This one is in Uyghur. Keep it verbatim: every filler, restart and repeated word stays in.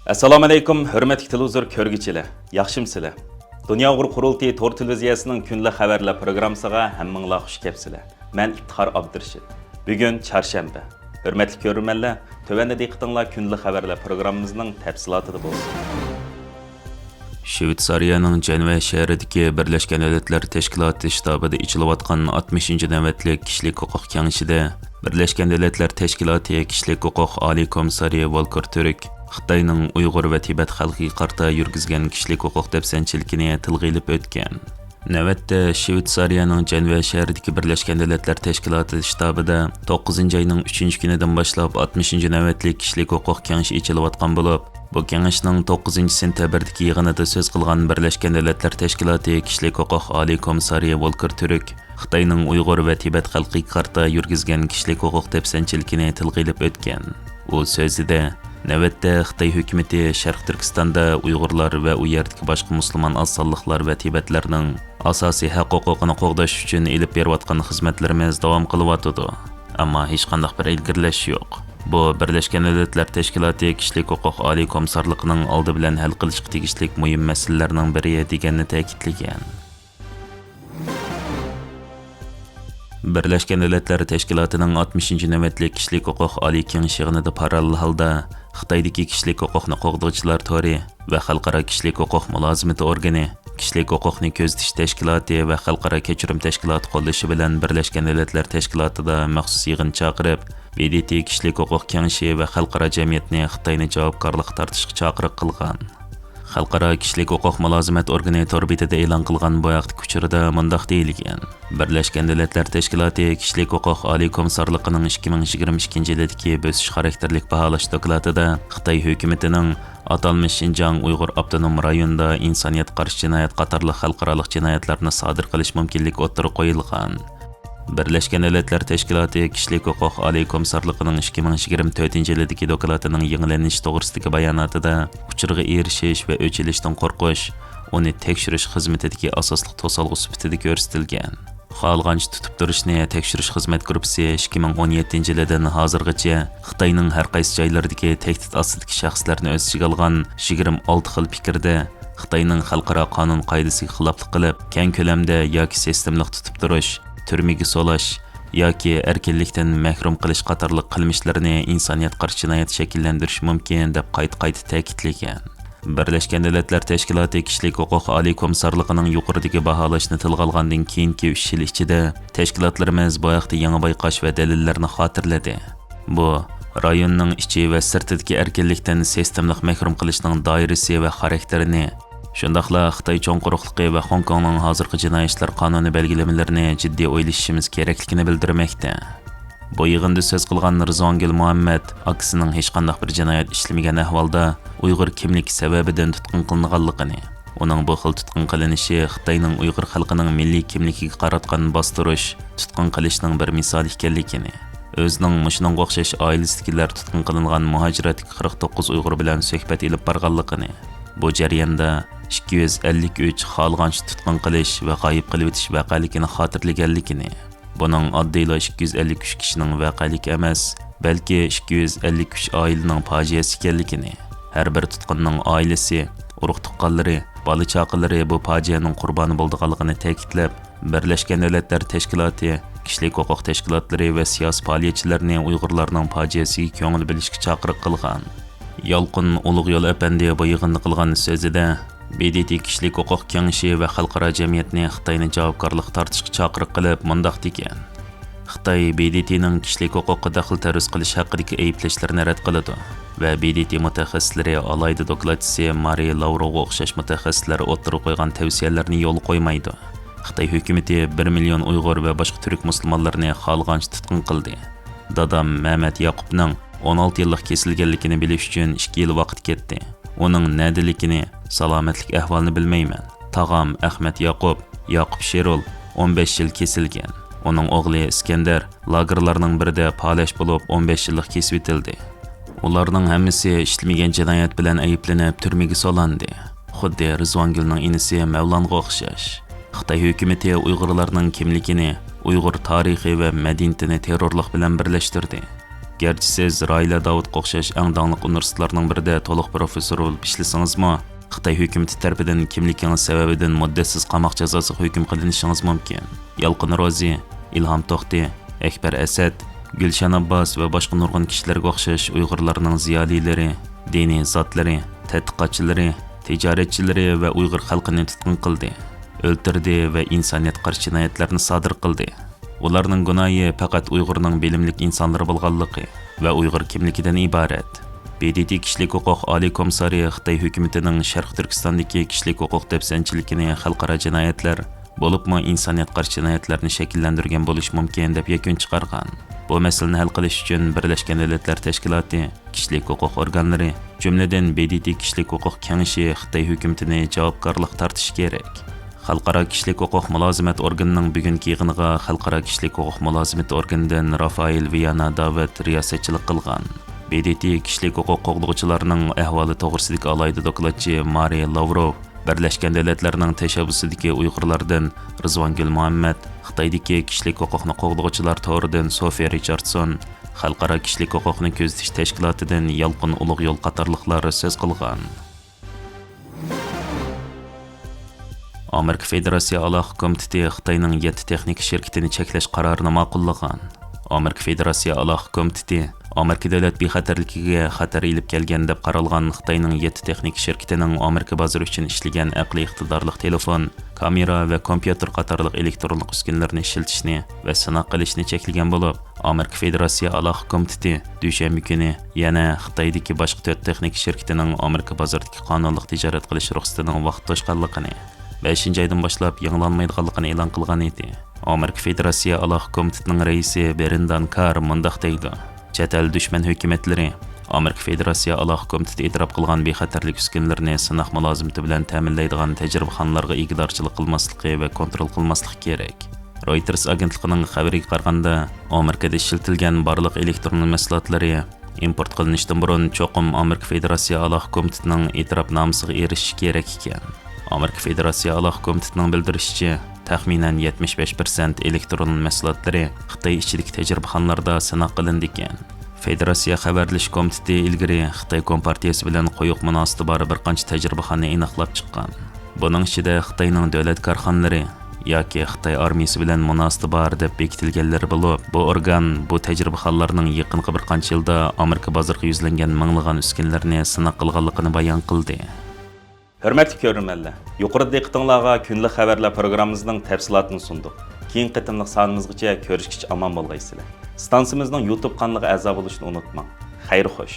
ئەسسالامۇئەلەيكۇم، ھۆرمەتلىك تېلېۋىزور كۆرگۈچىلەر، ياخشىمۇسىلەر؟ دۇنيا ئۇيغۇر قۇرۇلتىيى تور تېلېۋىزىيەسىنىڭ كۈندىلىك خەۋەرلەر پروگراممىسىغا ھەممىڭلار خۇش كەپسىلەر. مەن ئىپتىخار ئابدۇرېشىت. بۈگۈن چارشەنبە. ھۆرمەتلىك كۆرۈرمەنلەر، تۆۋەندە دىققىتىڭلار كۈندىلىك خەۋەرلەر پروگراممىمىزنىڭ تەپسىلاتىدا بولسۇن. شۋېتسارىيەنىڭ جەنۋە شەھىرىدىكى بىرلەشكەن دۆلەتلەر تەشكىلاتى شتابىدا ئېچىلىۋاتقان ئاتمىشىنچى نۆۋەتلىك كىشىلىك ھوقۇق كېڭىشىدە بىرلەشكەن دۆلەتلەر تەشكىلاتى كىشىلىك ھوقۇق ئالىي كومىسسارى ۋولكېر تۈرك خىتاينىڭ ئۇيغۇر ۋە تىبەت خەلقىگە قارىتا يۈرگۈزگەن كىشىلىك ھوقۇق دەپسەندىچىلىكىنى تىلغا ئېلىپ ئۆتكەن. نۆۋەتتە شۋېتسارىيەنىڭ جەنۋە شەھىرىدىكى بىرلەشكەن دۆلەتلەر تەشكىلاتى شتابىدا توققۇزىنچى ئاينىڭ ئۈچىنچى كۈنىدىن باشلاپ ئاتمىشىنچى نۆۋەتلىك كىشىلىك ھوقۇق كېڭىشى ئېچىلىۋاتقان بولۇپ، بۇ كېڭەشنىڭ توققۇزىنچى سېنتەبىردىكى يىغىنىدا سۆز قىلغان بىرلەشكەن دۆلەتلەر تەشكىلاتى كىشىلىك ھوقۇق ئالىي كومىسسارى ۋولكېر تۈرك خىتاينىڭ ئۇيغۇر ۋە تىبەت خەلقىگە قارىتا يۈرگۈزگەن كىشىلىك ھوقۇق دەپسەندىچىلىكىنى تىلغا ئېلىپ ئۆتكەن. ئۇ سۆزىدە، نۆۋەتتە خىتاي ھۆكۈمىتى شەرقىي تۈركىستاندا ئۇيغۇرلار ۋە ئۇ يەردىكى باشقا مۇسۇلمان ئاز سانلىقلار ۋە تىبەتلەرنىڭ ئاساسىي ھەق ھوقۇقىنى قوغداش ئۈچۈن ئېلىپ بېرىۋاتقان خىزمەتلىرىمىز داۋام قىلىۋاتىدۇ. ئەمما ھېچقانداق بىر ئىلگىرىلەش يوق. بۇ بىرلەشكەن دۆلەتلەر تەشكىلاتى كىشىلىك ھوقۇق ئالىي كومىسسارلىقىنىڭ ئالدى بىلەن ھەل قىلىشقا تېگىشلىك مۇھىم مەسىلىلەرنىڭ بىرى، دېگەننى تەكىتلىگەن. بىرلەشكەن دۆلەتلەر تەشكىلاتىنىڭ ئاتمىشىنچى نۆۋەتلىك كىشىلىك ھوقۇق ئالىي كېڭىشى يىغىنىدا پاراللېل ھالدا خىتايدىكى كىشىلىك ھوقۇقنى قوغدىغۇچىلار تورى ۋە خەلقئارا كىشىلىك ھوقۇق مۇلازىمىتى ئورگىنى، كىشىلىك ھوقۇقنى كۆزىتىش تەشكىلاتى ۋە خەلقئارا كەچۈرۈم تەشكىلاتى قوللىشى بىلەن بىرلەشكەن دۆلەتلەر تەشكىلاتىدا مەخسۇس يىغىن چاقىرىپ، ب د ت كىشىلىك ھوقۇق كېڭىشى ۋە خەلقئارا جەمئىيەتنى خىتاينى جاۋابكارلىققا تارتىشقا چاقىرىق قىلغان. خەلقئارا كىشىلىك ھوقۇق مۇلازىمەت ئورگىنى تور بېتىدە ئېلان قىلغان بۇ ھەقتىكى ئۇچۇردا مۇنداق دېيىلگەن: بىرلەشكەن دۆلەتلەر تەشكىلاتى كىشىلىك ھوقۇق ئالىي كومىسسارلىقىنىڭ ئىككى مىڭ يىگىرمە ئىككىنچى يىلىدىكى بۆسۈش خاراكتېرلىك باھالاش دوكلاتىدا خىتاي ھۆكۈمىتىنىڭ ئاتالمىش شىنجاڭ ئۇيغۇر ئاپتونوم رايونىدا ئىنسانىيەتكە قارشى جىنايەت قاتارلىق خەلقئارالىق جىنايەتلەرنى سادىر قىلىش مۇمكىنلىكى ئوتتۇرىغا قويۇلغان. بىرلەشكەن دۆلەتلەر تەشكىلاتى كىشىلىك ھوقۇق ئالىي كومىسسارلىقىنىڭ ئىككى مىڭ يىگىرمە تۆتىنچى يىلىدىكى دوكلاتىنىڭ يېڭىلىنىشى توغرىسىدىكى باياناتىدا ئۇچۇرغا ئېرىشىش ۋە ئۆچ ئېلىشتىن قورقۇش ئۇنى تەكشۈرۈش خىزمىتىدىكى ئاساسلىق توسالغۇ سۈپىتىدە كۆرسىتىلگەن. خالىغانچە تۇتۇپ تۇرۇشنى تەكشۈرۈش خىزمەت گۇرۇپپىسى ئىككى مىڭ ئون يەتتىنچى يىلىدىن ھازىرغىچە خىتاينىڭ ھەر قايسى جايلىرىدىكى تەھدىت ئاستىدىكى شەخسلەرنى ئۆز ئىچىگە ئالغان يىگىرمە ئالتە خىل پىكىردە خىتاينىڭ خەلقئارا قانۇن قائىدىسىگە خىلاپلىق قىلىپ، كەڭ كۆلەمدە ياكى سىستېمىلىق تۇتۇپ تۇرۇش، تۈرمىگە سولاش ياكى ئەركىنلىكتىن مەھرۇم قىلىش قاتارلىق قىلمىشلىرىنى ئىنسانىيەتكە قارشى جىنايەت شەكىللەندۈرۈشى مۇمكىن، دەپ قايتا-قايتا تەكىتلىگەن. بىرلەشكەن دۆلەتلەر تەشكىلاتى كىشىلىك ھوقۇق ئالىي كومىسسارلىقىنىڭ يۇقىرىدىكى باھالاشنى تىلغا ئالغاندىن كېيىنكى ئۈچ يىل ئىچىدە، تەشكىلاتلىرىمىز بۇ ھەقتە يېڭى بايقاش ۋە دەلىللەرنى خاتىرىلىدى. بۇ، رايوننىڭ ئىچى ۋە سىرتىدىكى ئەركىنلىكتىن سىستېمىلىق مەھرۇم قىلىشنىڭ دائىرىسى ۋە خاراكتېرىنى، شۇنداقلا خىتاي چوڭ قۇرۇقلۇقى ۋە خوڭكوڭنىڭ ھازىرقى جىنايى ئىشلار قانۇنى بەلگىلىمىلىرىنى جىددىي ئويلىشىشىمىز كېرەكلىكىنى بىلدۈرمەكتە. بۇ يىغىندا سۆز قىلغان رىزۋانگۈل مۇھەممەد ئاكىسىنىڭ ھېچقانداق بىر جىنايەت ئىشلىمىگەن ئەھۋالدا ئۇيغۇر كىملىكى سەۋەبىدىن تۇتقۇن قىلىنغانلىقىنى، ئۇنىڭ بۇ خىل تۇتقۇن قىلىنىشى خىتاينىڭ ئۇيغۇر خەلقىنىڭ مىللىي كىملىكىگە قاراتقان باستۇرۇش، تۇتقۇن قىلىشنىڭ بىر مىسالى ئىكەنلىكىنى، ئۆزىنىڭ مۇشۇنىڭغا ئوخشاش ئائىلىسىدىكىلەر تۇتقۇن قىلىنغان مۇھاجىرەتتىكى قىرىق توققۇز ئۇيغۇر بىلەن سۆھبەت ئېلىپ بارغانلىقىنى، بۇ جەرياندا ئىككى يۈز ئەللىك ئۈچ خالىغانچە تۇتقۇن قىلىش ۋە غايىب قىلىۋېتىش ۋەقەلىكىنى خاتىرىلىگەنلىكىنى، بۇنىڭ ئاددىيلا ئىككى يۈز ئەللىك ئۈچ كىشىنىڭ ۋەقەلىكى ئەمەس، بەلكى ئىككى يۈز ئەللىك ئۈچ ئائىلىنىڭ پاجىئەسى ئىكەنلىكىنى، ھەر بىر تۇتقۇننىڭ ئائىلىسى، ئۇرۇق-تۇغقانلىرى، بالا-چاقىلىرى بۇ پاجىئەنىڭ قۇربانى بولىدىغانلىقىنى تەكىتلەپ، بىرلەشكەن دۆلەتلەر تەشكىلاتى، كىشىلىك ھوقۇق تەشكىلاتلىرى ۋە سىياسىي پائالىيەتچىلەرنى ئۇيغۇرلارنىڭ پاجىئەسىگە كۆڭۈل بۆلۈشكە چاقىرىق قىلغان. يالقۇن ئۇلۇغيول ئەپەندى بۇ يىغىندا قىلغان سۆزىدە، ب د ت كىشىلىك ھوقۇق كېڭىشى ۋە خەلقئارا جەمئىيەتنى خىتاينى جاۋابكارلىققا تارتىشقا چاقىرىق قىلىپ، مۇنداق دېگەن: خىتاي ب د ت نىڭ كىشىلىك ھوقۇققا دەخلى تەرۇز قىلىش ھەققىدىكى ئەيىبلەشلىرىنى رەت قىلىدۇ ۋە ب د ت مۇتەخەسسىسلىرى ئالاھىدە دوكلاتچىسى مارى لاۋروغا ئوخشاش مۇتەخەسسىسلەر ئوتتۇرىغا قويغان تەۋسىيەلەرنى يولغا قويمايدۇ. خىتاي ھۆكۈمىتى بىر مىليون ئۇيغۇر ۋە باشقا تۈرك مۇسۇلمانلىرىنى خالىغانچە تۇتقۇن قىلدى. دادام مەمەت ياقۇپنىڭ ئون ئالتە يىللىق كېسىلگەنلىكىنى بىلىش ئۈچۈن ئىككى يىل ۋاقىت كەتتى. ئۇنىڭ نەدىلىكىنى، سالامەتلىك ئەھۋالىنى بىلمەيمەن. تاغام ئەخمەت ياقۇپ، ياقۇپ شېرۇل، ئون بەش يىل كېسىلگەن. ئۇنىڭ ئوغلى ئىسكەندەر لاگېرلارنىڭ بىرىدە پالەچ بولۇپ، ئون بەش يىللىق كېسىۋېتىلدى. ئۇلارنىڭ ھەممىسى ئىشلىمىگەن جىنايەت بىلەن ئەيىبلىنىپ، تۈرمىگە سولاندى. خۇددى رىزۋانگۈلنىڭ ئىنىسى مەۋلانغا ئوخشاش. خىتاي ھۆكۈمىتى ئۇيغۇرلارنىڭ كىملىكىنى، ئۇيغۇر تارىخى ۋە مەدەنىيىتىنى تېررورلۇق بىلەن بىرلەشتۈردى. گەرچە سىز راھىلە داۋۇتقا ئوخشاش ئەڭ داڭلىق ئۇنىۋېرسىتېتلارنىڭ بىرىدە تولۇق پروفېسسور بولۇپ ئىشلىسىڭىزمۇ، خىتاي ھۆكۈمىتى تەرىپىدىن كىملىكىڭىز سەۋەبىدىن مۇددەتسىز قاماق جازاسىغا ھۆكۈم قىلىنىشىڭىز مۇمكىن. يالقۇن روزى، ئىلھام توختى، ئەكبەر ئەسەد، گۈلشەن ئابباس ۋە باشقا نۇرغۇن كىشىلەرگە ئوخشاش ئۇيغۇرلارنىڭ زىيالىيلىرى، دىنىي زاتلىرى، تەتقىقاتچىلىرى، تىجارەتچىلىرى ۋە ئۇيغۇر خەلقىنى تۇتقۇن قىلدى، ئۆلتۈردى ۋە ئىنسانىيەتقە قارشى جىنايەتلەرنى سادىر قىلدى. ئۇلارنىڭ گۇناھى پەقەت ئۇيغۇرنىڭ بىلىملىك ئىنسانلىرى بولغانلىقى ۋە ئۇيغۇر كىملىكىدىن ئىبارەت. ب د ت كىشىلىك ھوقۇق ئالىي كومىسسارى خىتاي ھۆكۈمىتىنىڭ شەرقىي تۈركىستاندىكى كىشىلىك ھوقۇق دەپسەندىچىلىكىنى خەلقئارا جىنايەتلەر، بولۇپمۇ ئىنسانىيەتقە قارشى جىنايەتلەرنى شەكىللەندۈرگەن بولۇشى مۇمكىن، دەپ يەكۈن چىقارغان. بۇ مەسىلىنى ھەل قىلىش ئۈچۈن بىرلەشكەن دۆلەتلەر تەشكىلاتى، كىشىلىك ھوقۇق ئورگانلىرى، جۈملىدىن ب د ت كىشىلىك ھوقۇق كېڭىشى خىتاي ھۆكۈمىتىنى جاۋابكارلىققا تارتىشى كېرەك. خەلقئارا كىشىلىك ھوقۇق مۇلازىمەت ئورگىنىنىڭ بۈگۈنكى يىغىنىغا خەلقئارا كىشىلىك ھوقۇق مۇلازىمىتى ئورگىنىدىن رافائېل ۋىيانا داۋىد رىياسەتچىلىك قىلغان. ب د ت كىشىلىك ھوقۇق قوغدىغۇچىلارنىڭ ئەھۋالى توغرىسىدىكى ئالاھىدە دوكلاتچى مارى لاۋروف، بىرلەشكەن دۆلەتلەرنىڭ تەشەببۇسىدىكى ئۇيغۇرلاردىن رىزۋانگۈل مۇھەممەد، خىتايدىكى كىشىلىك ھوقۇقنى قوغدىغۇچىلار تورىدىن سوفىيە رىچاردسون، خەلقئارا كىشىلىك ھوقۇقنى كۆزىتىش تەشكىلاتىدىن يالقۇن ئۇلۇغيول قاتارلىقلار سۆز قىلغان. ئامېرىكا فېدېراتسىيە ئالاقە كومىتېتى خىتاينىڭ يەتتە تېخنىكا شىركىتىنى چەكلەش قارارىنى ماقۇللىغان. ئامېرىكا فېدېراتسىيە ئالاقە كومىتېتى ئامېرىكا دۆلەت بىخەتەرلىكىگە خەتەر ئېلىپ كەلگەن دەپ قارالغان خىتاينىڭ يەتتە تېخنىكا شىركىتىنىڭ ئامېرىكا بازىرى ئۈچۈن ئىشلىگەن ئەقلىي ئىقتىدارلىق تېلېفون، كامېرا ۋە كومپيۇتېر قاتارلىق ئېلېكترونلۇق ئۈسكۈنىلىرىنى ئىشلىتىشنى ۋە سىناق قىلىشنى چەكلىگەن بولۇپ، ئامېرىكا فېدېراتسىيە ئالاقە كومىتېتى دۈشەنبە كۈنى يەنە خىتايدىكى باشقا تۆت تېخنىكا شىركىتىنىڭ ئامېرىكا بازىرىدىكى قانۇنلۇق تىجارەت قىلىش رۇخسىتىنىڭ ۋاقىت توشقانلىقىنى، بەشىنچى ئايدىن باشلاپ يېڭىلانمايدىغانلىقىنى ئېلان قىلغان ئىدى. ئامېرىكا فېدېراتسىيە ئالاقە كومىتېتىنىڭ رەئىسى بېرېندان كار مۇنداق دەيدۇ: چەت ئەل دۈشمەن ھۆكۈمەتلىرى ئامېرىكا فېدېراتسىيە ئالاقە كومىتېتى ئېتىراپ قىلغان بىخەتەرلىك ئۈسكۈنىلىرىنى سىناق مۇلازىمىتى بىلەن تەمىنلەيدىغان تەجرىبىخانىلارغا ئىگىدارچىلىق قىلماسلىقى ۋە كونترول قىلماسلىقى كېرەك. رويتېرس ئاگېنتلىقىنىڭ خەۋىرىگە قارىغاندا، ئامېرىكىدا ئىشلىتىلگەن بارلىق ئېلېكترون مەھسۇلاتلىرى ئىمپورت قىلىنىشتىن بۇرۇن چوقۇم ئامېرىكا فېدېراتسىيە ئالاقە كومىتېتىنىڭ ئېتىراپنامىسىغا ئېرىشىشى كېرەك ئىكەن. ئامېرىكا فېدېراتسىيە ئالاقە كومىتېتىنىڭ بىلدۈرۈشىچە، تەخمىنەن يەتمىش بەش پىرسەنت ئېلېكترون مەھسۇلاتلىرى خىتاي ئىچىدىكى تەجرىبىخانىلاردا سىناق قىلىنىدىكەن. فېدېراتسىيە خەۋەرلىشىش كومىتېتى ئىلگىرى خىتاي كومپارتىيىسى بىلەن قويۇق مۇناسىۋىتى بار بىر قانچە تەجرىبىخانىنى ئېنىقلاپ چىققان. بۇنىڭ ئىچىدە خىتاينىڭ دۆلەت كارخانىلىرى ياكى خىتاي ئارمىيىسى بىلەن مۇناسىۋىتى بار دەپ بېكىتىلگەنلىرى بولۇپ، بۇ ئورگان بۇ تەجرىبىخانىلارنىڭ يېقىنقى بىر قانچە يىلدا ئامېرىكا بازىرىغا يۈزلەنگەن مىڭلىغان ئۈسكۈنىلەرنى سىناق قىلغانلىقىنى بايان قىلدى. ھۆرمەتلىك كۆرۈرمەنلەر، يۇقىرىدا دىققىتىڭلارغا كۈندىلىك خەۋەرلەر پروگراممىمىزنىڭ تەپسىلاتىنى سۇندۇق. كېيىنكى قېتىملىق سانىمىزغىچە كۆرۈشكىچە ئامان بولغايسىلەر. ئىستانسىمىزنىڭ يۇتۇب قانىلىغا ئەزا بولۇشنى ئۇنتۇماڭ. خەير خوش.